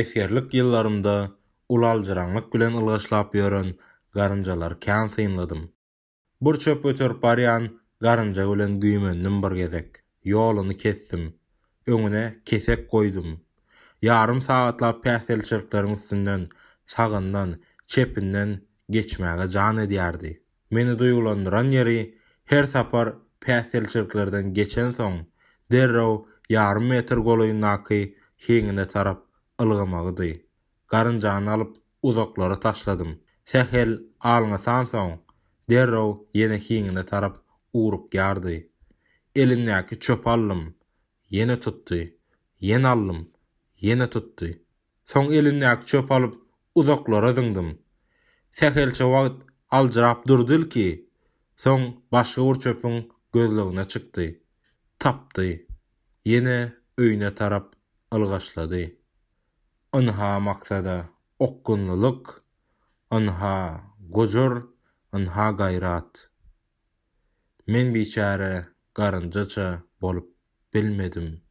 Esgerlik ýyllarymda ulaljyraňlyk bilen ylgaşlap ýören garynjalary kän synladym. Bir çöp göterip barýan garynja bilen güýmendim bir gezek. Ýoluny kesdim. Öňüne kesek goýdum. Ýarym sagatlap päsgelçilikleriň üstünden, sagyndan, çepinden geçmäge jan edýärdi. Meni duýgulandyran ýeri, her sapar päsgelçiliklerden geçensoň, derrew ýarym metr golaýyndaky heňine tarap ylgamagydy. Garynjany alyp, uzaklara taşladym. Sähel alňasansoň, derrew ýene heňine tarap ugrukýardy. Elindäki çöpi aldym. Ýene tutdy. Ýene aldym. Ýene tutdy. Soň elindäki çöpi alyp, uzaklara zyňdym. Sähelçe wagt aljyrap durdy ilki, soň başga bir çöpüň gözlegine çykdy. Tapdy. Ýene öýüne tarap ylgaşlady. Ynha maksada okgunlylyk, ynha gujur, ynha gaýrat. Men biçäre garynjaça bolup bilmedim.